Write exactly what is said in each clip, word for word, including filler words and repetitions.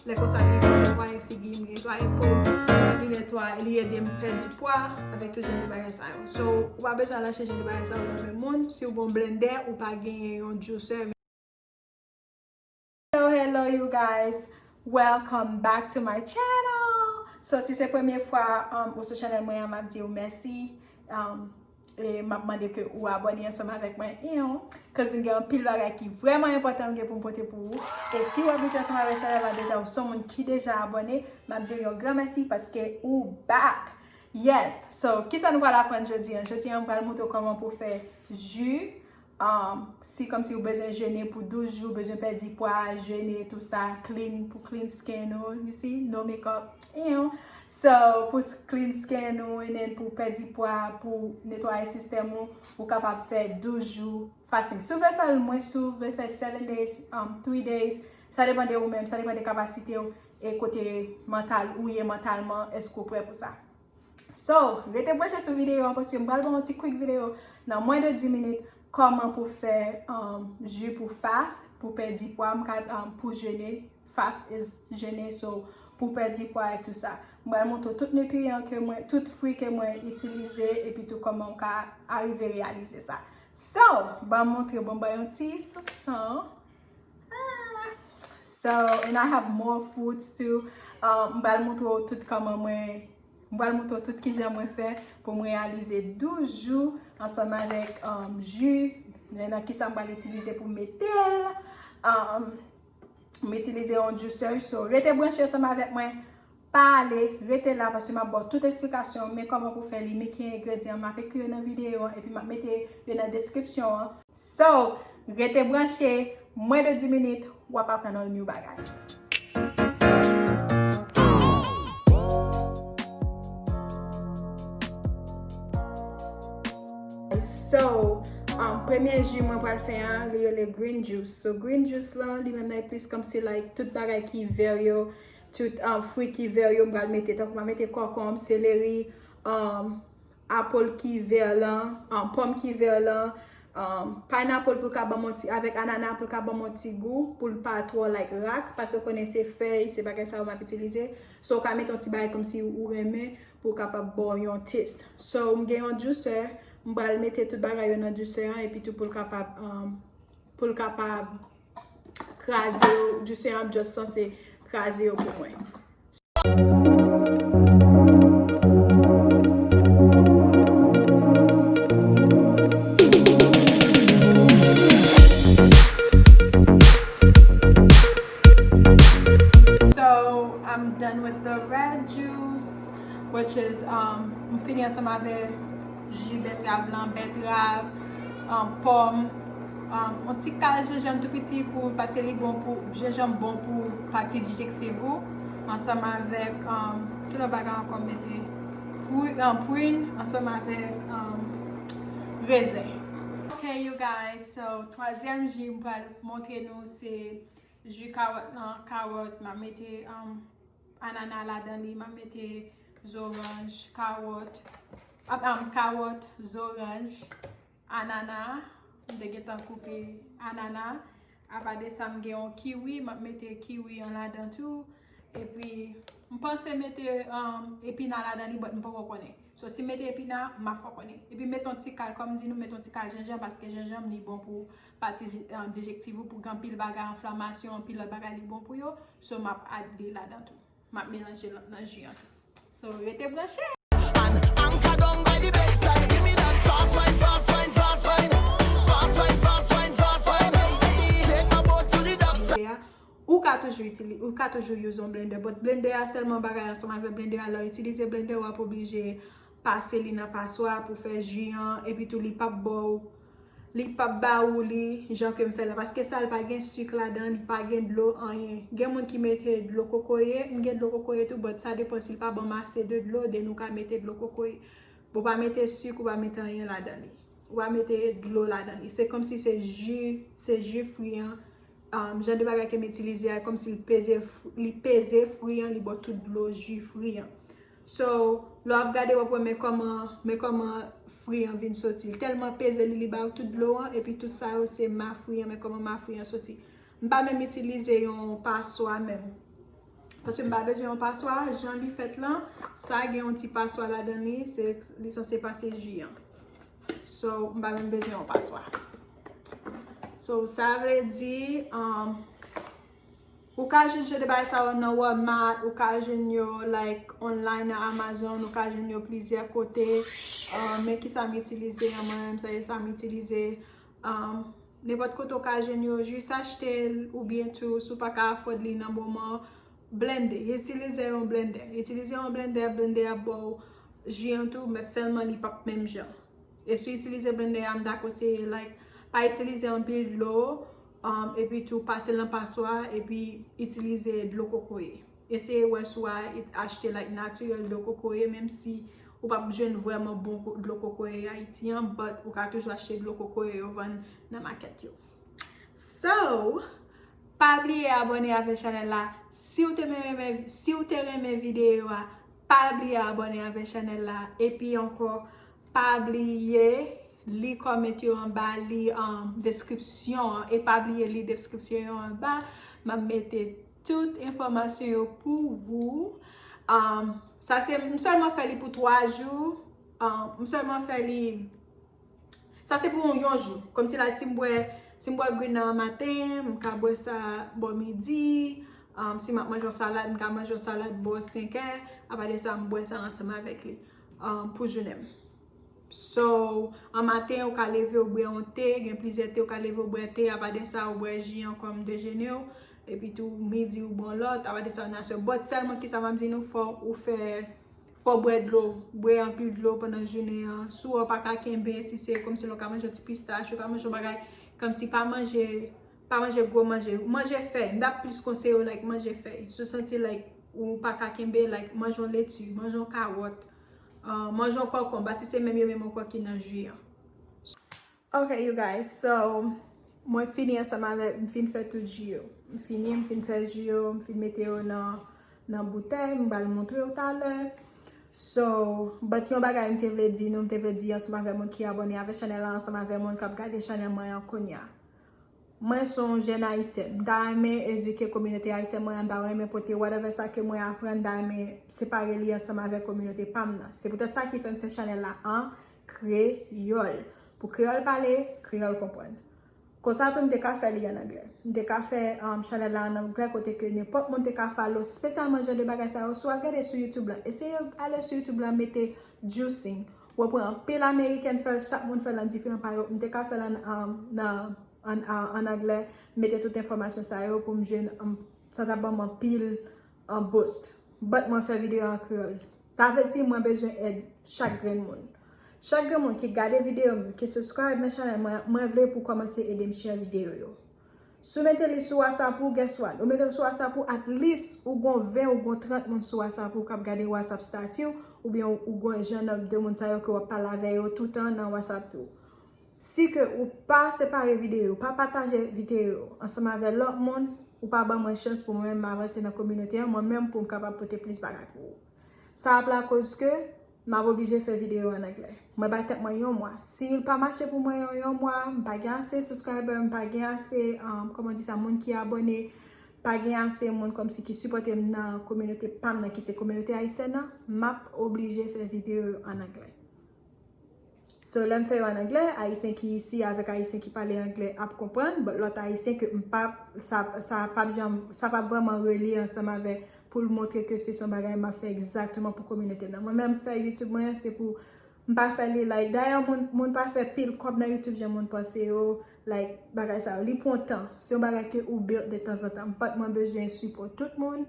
Lè konsa li netwaye figi m, li netwaye po m, li netwaye, li ede m pèdi pwa, avèk tout jan de bagay sa yo. So, ou pa bezwen al achte jan de bagay sa yo nan men moun. Si w gen yon blendè, ou pa genyen yon juicer. Hello, hello, you guys. Welcome back to my channel. So, si se premye fwa um, ou sou chanèl mwen an, m ap di w mèsi. Um, e m ap mande ke ou abòne ansanm avèk mwen. Ew, cause m gen anpil bagay ki vrèman enpòtan m gen pou m pote pou ou. E si w abitye ansanm avèk chanèl la deja, ou se yon moun ki deja abòne, m ap di w yon gran mèsi paske ou back. Yes. So, kisa nou pral aprann jodi an? Jodi an, m pral montre w kòman pou w fè ji. Um, si kòmsi ou bezwen jene pou douz jou, bezwen pèdi pwa, jene, tou sa, clean, pou clean skin ou, you see, no makeup. Ew. So, pou s- clean skin ou, and then pou pèdi pwa, pou netwaye sistèm ou, ou kapab fè douz jou fasting. Si w vle fè l mwens, si w vle fè seven days, um, three days, sa depann de ou menm, sa depann de kapasite w, e kote mantal ou ye mantalman, èske w prè pou sa. So, rete branche sou videyo an paske m pral ba w yon ti quick videyo nan mwen de dis minit kòman pou fè um, ji pou fast, pou pèdi pwa, m ka um, pou jene, fast is jene, so pou pèdi pwa e tou sa. M pral montre w tout nitriyan ke mwen, tout fwi ke mwen itilize, epi tou kòman w ka arive reyalize sa. So, ban m montre w, ban m ba yon ti san. Ah. So, and I have more foods too. Um, m pral montre w tout kòman mwen, m pral montre w tout kijan mwen fè pou m reyalize douz jou ansanm avèk um, ji. Men nan kisa m pral itilize pou m mete l. Um, m itilize yon juicer. So, rete branche ansanm avèk mwen. Pa ale, rete la paske m ap ba w tout eksplikasyon, men kòman pou fè li, men ki engredyan, m ap ekri yo nan videyo an, epi m ap mete yo nan deskripsyon an. So, rete branche, mwen de dis minit, w ap aprann yon new bagay. So, um, premye ji mwen pral fè an, li rele green juice. So, green juice lan, li menm nan plis kòmsi like tout bagay ki vè yo, tout um, fwi ki vè yo, m pral mete, tankou m ap mete kòkonb, seleri, um, apple ki vè lan, um, pòm ki vè lan, um, pineapple pou l ka ban m yon ti, avèk anana pou l ka ban m yon ti gou, pou l pa twò like rak, paske w konnen se fèy, se bagay sa yo m ap itilize. So, w ka mete yon ti bagay kòmsi ou renmen pou w kapab ba w yon taste. So, m gen yon juicer, m pral mete tout bagay yo nan juicer an, epi tou pou l kapab, um, pou l kapab kraze yo, juicer an ap just sanse kraze yo pou mwen. So, I'm done with the red juice, which is, um, m fini ansanm avè ji bètrav lan, bètrav, um, pòm, um, yon ti kal jenjanm tou piti pou, paske li bon pou, jenjanm bon pou pati dijektif ou, ansanm avèk, um, ki lòt bagay ankò m mete? Pri-, um, prin, ansanm avèk, um, rezen. Ok, you guys, so, twazyèm ji m pral montre nou se ji kawòt lan, kawòt, m ap mete, um, anana ladan li, m ap mete zoranj, kawòt, ap, um, kawòt, zoranj, anana, m te gentan koupe anana. Apa de sa, m gen yon kiwi, m ap mete kiwi an ladan tou. Epi, m panse mete, um, epina ladan li, but m poko konnen. So, si m mete epina, m ap fè w konnen. Epi, mete yon ti kal, kòm m di nou, mete yon ti kal jenjanm, paske jenjanm, li bon pou pati, um, dijektif ou, pou gen anpil bagay, enflamasyon, anpil lòt bagay, li bon pou yo. So, m ap add li ladan tou. M ap melanje l nan ji an tou. So, rete branche. And anchor down by the bedside. Give me that fast wine, fast wine, fast wine. Fast wine, fast wine, fast wine. Take my boat to the dockside. Ou ka toujou itili-, ou ka toujou use yon blender, but blender a sèlman bagay ansanm avèk blender a, lè w itilize blender, w ap oblije pase li nan paswa pou fè ji an, epi tou li p ap ba w, li p ap ba ou li jan ke m fè la, paske sa l pa gen sik ladan, li pa gen dlo, anyen. Gen moun ki mete dlo kokoye, m gen dlo kokoye tou, but sa depan si l pa ban m ase de dlo, then ou ka mete dlo kokoye. Bon, pa mete sik, ou pa mete anyen ladan li. Ou pa mete dlo ladan li. Se kòmsi se ji, se ji fri an. Um, jan de bagay ke m itilize a, kòmsi li peze, li peze fri an, li ba w tout dlo ji fri an. So, lè w ap gade, w ap wè men kòman, men kòman fri an vin soti. Li tèlman peze li, li ba w tout dlo an, epi tout sa yo se ma fri an, men kòman ma fri an soti. M pa menm itilize yon paswa menm. Paske m pa bezwen yon paswa, jan li fèt lan, sa gen yon ti paswa ladan li, se li sanse pase ji an. So, m pa menm bezwen yon paswa. So, sa vle di, um, ou ka jwenn jan de bagay sa yo nan Walmart, ou ka jwenn yo, like, online nan Amazon, ou ka jwenn yo plizyè kote. Um, men kisa m itilize an, mwen menm, sa e sa m itilize. Um, nenpòt kote ou ka jwenn yo, jis achte l, oubyen tou, si w pa ka afford li nan moman, blende. Itilize yon blendè. Itilize yon blendè, blendè ap ba w ji an tou, men sèlman li p ap menm jan. E si w itilize blendè a, m ta konseye, like, pa itilize anpil dlo, um, epi tou pase l nan paswa, epi itilize dlo kokoye. Eseye wè si w a it- achte, like, natirèl dlo kokoye, menm si ou p ap jwenn vrèman bon ko- dlo kokoye Ayiti an, but ou ka toujou achte dlo kokoye yo vann nan makèt yo. So, pa bliye abòne avèk chanèl la. Si w te renmen, si w te renmen videyo a, pa bliye abòne avèk chanèl la. Epi ankò, pa bliye li kòmantè yo anba, li, um, deskripsyon an. E pa bliye li deskripsyon yo anba. M ap mete tout enfòmasyon yo pou ou. Um, sa se, m sèlman fè li pou twa jou. Um, m sèlman fè li Sa se pou yon, yon jou. Kòmsi la, si m bwè, si m bwè green nan maten, m ka bwè sa bò midi. Um, si m ap manje yon salad, m ka manje yon salad bò senkè. Apa de sa, m bwè sa ansanm avèk li, um, pou jounen m. So, an maten, ou ka leve, ou bwè yon te, gen plizyè te, ou ka leve, ou bwè te, apa de sa, ou bwè ji an kòm dejene w, epi tou, midi, ou bwè yon lòt, apa de sa, ou nan sè. But sèlman ki sa m ap di nou, fò ou fè Fò w bwè dlo, bwè anpil dlo pandan jounen an. Si w pa ka kenbe, si se kòmsi lè w ka manje yon ti pistach, ou ka manje yon bagay, kòmsi pa manje, pa manje gwo manje. Manje fèy. M t ap plis konseye w, like, manje fèy. Si w santi, like, ou pa ka kenbe, like, manje yon leti, manje yon kawòt, ah, manje yon kòkonb, si se menm yo menm ankò ki nan ji an. Ok, you guys, so, mwen fini ansanm avèk, m fin fè tout ji yo. M fini, m fin fè ji yo, m fin mete yo nan, nan boutèy, m pral montre w talè. So, but yon bagay m te vle di nou, m te vle di ansanm avèk moun ki abòne avèk chanèl la, ansanm avèk moun k ap gade chanèl mwen an kounye a. Mwen se yon jèn ayisyèn. M ta renmen edike kominote ayisyèn mwen an, m ta renmen pote whatever sa ke mwen aprann, m ta renmen separe li ansanm avèk kominote pa m nan. Se poutèt sa ki fè m fè chanèl la an kreyòl. Pou kreyòl pale, kreyòl konprann. Konsa tou, m te ka fè li an anglè. M te ka fè, um, chanèl la an anglè, kote ke nenpòt moun te ka follow, espesyalman jan de bagay sa yo. Si w ap gade sou YouTube la, eseye ale sou YouTube la, mete juicing. W ap wè anpil amerikèn fè l, chak moun fè l nan diferan parèt. M te ka fè l an, um, nan, an, an, an anglè, mete tout enfòmasyon sa yo pou m jwenn, um, sa t ap ban m anpil, um, boost. But mwen fè videyo an kreyòl. Sa vle di mwen bezwen èd chak grenn moun. Chak grenn moun ki gade videyo m yo, ki subscribe nan chanèl mwen, mwen vle pou w kòmanse ede m share videyo yo. Si w mete li sou WhatsApp ou, guess what? Ou mete l sou WhatsApp ou, at least ou gon ven, ou gon trant moun sou WhatsApp ou k ap gade WhatsApp statut ou, oubyen ou, ou gon jan nan de moun sa yo ke w ap pale avè yo toutan nan WhatsApp ou. Si ke ou pa separe videyo, pa pataje videyo ansanm avè lòt moun, ou pa ban mwen chans pou mwen menm m avanse nan kominote an, mwen menm pou m kapab pote plis bagay pou ou. Sa ap lakoz ke m ap oblije fè videyo an anglè. Mwen bay tèt mwen yon mwa. Si l pa mache pou mwen yon, yon mwa, m pa gen ase subscriber, m pa gen ase, um, kòman di sa, moun ki abòne, pa gen ase moun kòmsi ki sipòte m nan kominote pa m nan, ki se kominote ayisyèn nan, m ap oblije fè videyo yo an anglè. So, lè m fè yo an anglè, ayisyen ki isi avèk ayisyen ki pale anglè ap konprann, but lòt ayisyen ke m p ap, sa, sa p ap janm, sa p ap vrèman relye ansanm avè pou l montre ke se son bagay m ap fè egzakteman pou kominote m nan. Mwen menm fè YouTube mwen, se pou m pa fè li, like, dayè moun, moun pa fè pil kòb nan YouTube jan moun panse yo, like, bagay sa yo. Li pran tan. Se yon bagay ke ou build de tanzantan. But mwen bezwen sipò tout moun.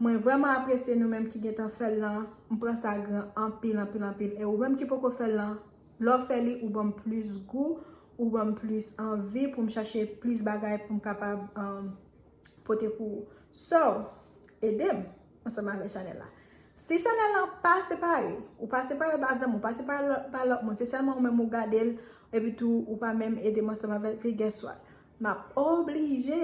Mwen vrèman apresye nou menm ki gentan fè l lan. M pran sa gran anpil, anpil, anpil. E ou menm ki poko fè l lan, lè w fè li, ou ban m plis gou, ou ban m plis anvi pou m chache plis bagay pou m kapab, um, pote pou ou. So, ede m ansanm avèk chanèl la. Si chanèl lan pa separe, ou pa separe ba zanmi, ou pa separe lòt, ba lòt moun, se sèlman ou menm ou gade l, epi tou ou pa menm ede m ansanm avèk li, guess what? M ap oblije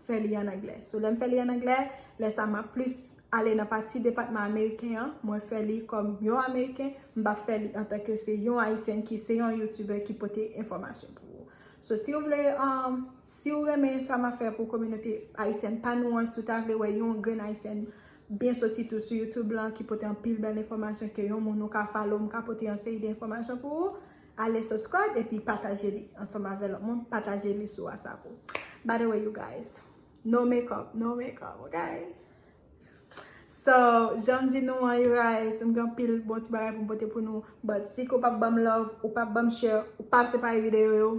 fè li an anglè. So, lè m fè li an anglè, lè sa m ap plis ale nan pati depatman ameriken an, mwen fè li kòm yon ameriken, m p ap fè li antanke se yon ayisyèn ki se yon youtuber ki pote enfòmasyon pou ou. So, si w vle, um, si w renmen sa m ap fè pou kominote ayisyèn pa nou an, si w ta vle wè yon grenn ayisyèn byen soti tou sou YouTube lan, ki pote anpil bèl enfòmasyon ke yon moun ou ka follow, m ka pote yon seri de enfòmasyon pou ou, ale subscribe epi pataje li ansanm avè lòt moun, pataje li sou WhatsApp ou. By the way, you guys, no makeup, no makeup, okay? So, jan m di nou an, you guys, m gen anpil bon ti bagay pou m pote pou nou. But si ke w p ap ban m love, ou p ap ban m share, ou p ap separe videyo yo.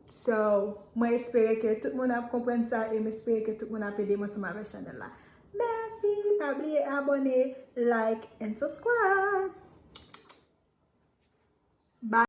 So, mwen espere ke tout moun ap konprann sa e m espere ke tout moun ap ede m ansanm avèk chanèl la. Mèsi, pa bliye abòne, like and subscribe.